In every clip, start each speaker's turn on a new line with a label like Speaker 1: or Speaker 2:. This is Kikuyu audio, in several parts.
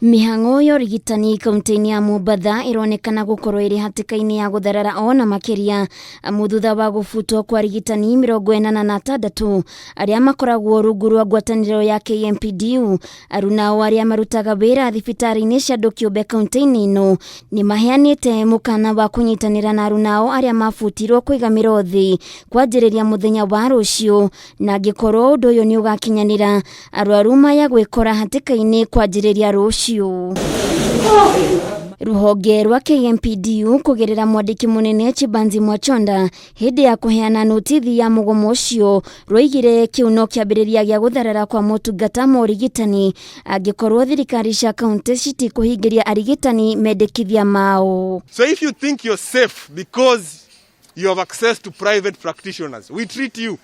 Speaker 1: Mĩhang'o ya ũrigitani kaunti-inĩ ya Mombatha ĩronekana gũkorwo ĩrĩ hatĩka-inĩ ya gũtharara o na makĩria amu thutha wa gũbutwo kwa arigitani 86 arĩa makoragwo rungu rwa ngwatanĩro ya KMPDU, arunao arĩa marutaga wĩra thibitarĩ-inĩ cia andũ kĩũmbe kaunti-inĩ ĩno nĩ maheanĩte mũkana wa kũnyitanĩra na arunao arĩa mabutirwo kũiga mĩro thĩ kwanjĩrĩria mũthenya wa rũciũ, na angĩkorwo ũndũ ũyũ nĩ ũgakinyanĩra arwaru maya gwĩkora hatĩka-inĩ kwanjĩrĩria rũciũ. Rũhonge rwa KMPDU kũgerera mwandĩki mũnene Chibanzi Mwachonda hĩndĩ ya kũheana notithi ya mũgomo ũcio rwoigire kĩu no kĩambĩrĩria gĩa gũtharara kwa motungata ma ũrigitani angĩkorwo thirikari cia kaunti citikũhingĩria arigitani mendekithia mao.
Speaker 2: So if you think you're safe because you have access to private practitioners, we treat you.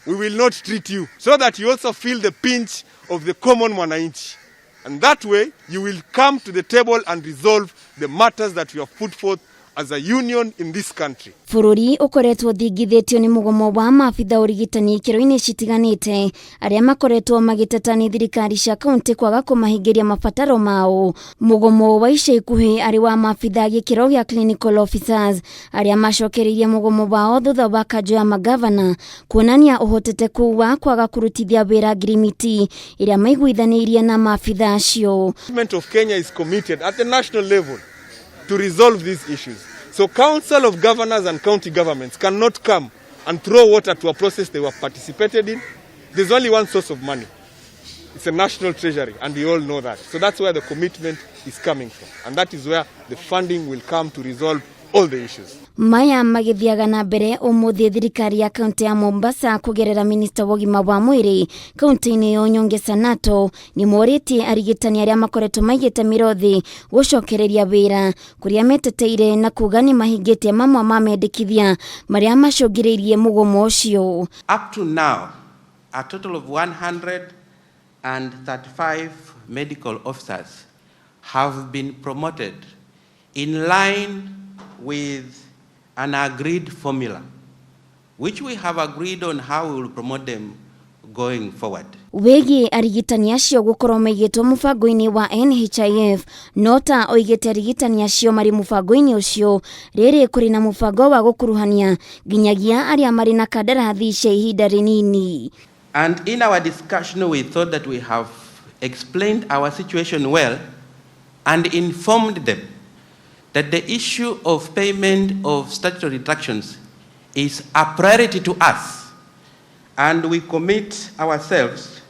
Speaker 2: We will not treat you so that you also feel the pinch of the common mwananchi. And that way you will come to the table and resolve the matters that you have put forth as a union in this country.
Speaker 1: Bũrũri ũkoretwo ũthingithĩtio nĩ mũgomo wa maabitha ũrigitani ikĩro-inĩ citiganĩte arĩa makoretwo magĩteta nĩ thirikari cia kaunti kwaga kũmahingĩria mabataro mao. Mũgomo wa ica ikuhĩ arĩ wa maabitha gĩkĩro gĩa clinical officers arĩa macokereirie mũgomo wao thutha wa kanjũ ya magavana kuonania ũhoteteku wa kwaga kũrutithia wĩra ngirimiti ĩrĩa maiguithanĩirie na maabitha acio.
Speaker 2: The government of Kenya is committed at the national level to resolve these issues. So Council of Governors and county governments cannot come and throw water to a process they were participated in. There's only one source of money. It's a national treasury, and we all know that. So that's where the commitment is coming from. And that is where the funding will come to resolve all the issues.
Speaker 1: Maya magĩthiaga na mbere ũmũthĩ thirikari ya kaunti ya Mombasa kũgerera minista wa ũgima wa mwĩrĩ kaunti-inĩ ya Onyonge Sanato nĩ morĩtie arigitani arĩa makoretwo maigĩte mĩro thĩ gũcokereria wĩra kũrĩa meteteire na kuga nĩ mahingĩtie mamwe ma mendekithia marĩa macũngĩrĩirie mũgomo ũcio.
Speaker 3: Up to now, a total of 135 medical officers have been promoted in line with an agreed formula, which we have agreed on how we will promote them going forward.
Speaker 1: Wĩgiĩ arigitani acio gũkorwo maigĩtwo mũbango-inĩ wa NHIF, no ta oigĩte arigitani acio marĩ mũbango-inĩ ũcio rĩrĩ kũrĩ na mũbango wa gũkuruhania nginyagia arĩa marĩ na kandarathi cia ihinda rĩnini.
Speaker 3: And in our discussion, we thought that we have explained our situation well and informed them that the issue of payment of statutory deductions is a priority to us, and we commit ourselves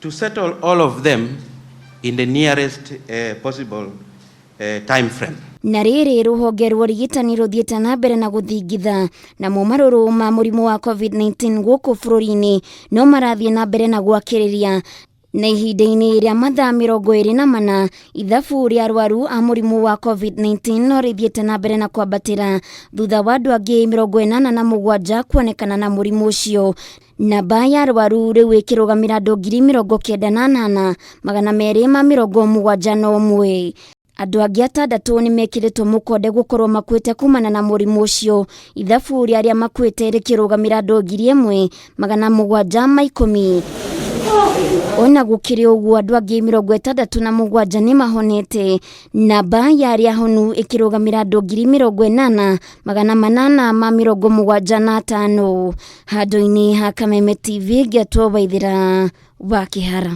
Speaker 3: to settle all of them in the nearest possible time frame.
Speaker 1: Na rĩrĩ rũhonge rwa ũrigitani rũthiĩte na mbere na gũthingitha namo marũrũ ma mũrimũ wa COVID-19 gũkũ bũrũri-inĩ no marathiĩ na mbere na gwakĩrĩria na ihinda-inĩ rĩa mathaa 24 ithabu rĩa arwaru a mũrimũ wa COVID-19 no rĩthiĩte na mbere na kwambatĩra thutha wa andũ angĩ 87 kuonekana na mũrimũ ũcio. Namba ya arwaru rĩu ĩkĩrũgamĩra andũ 98,271. Andũ angĩ atandatũ nĩ mekĩrĩtwo mũkonde gũkorwo makuĩte kumana na mũrimũ ũcio, ithabu rĩa arĩa makuĩte rĩkĩrũgamĩra andũ 1,710. Ona gũkĩrĩ ũguo andũ angĩ 67 nĩ mahonete, namba ya arĩa ahonu ĩkĩrũgamĩra andũ 80,875. Handũ-inĩ ha Kameme TV, Ngetwo Waithĩra wa Kĩhara.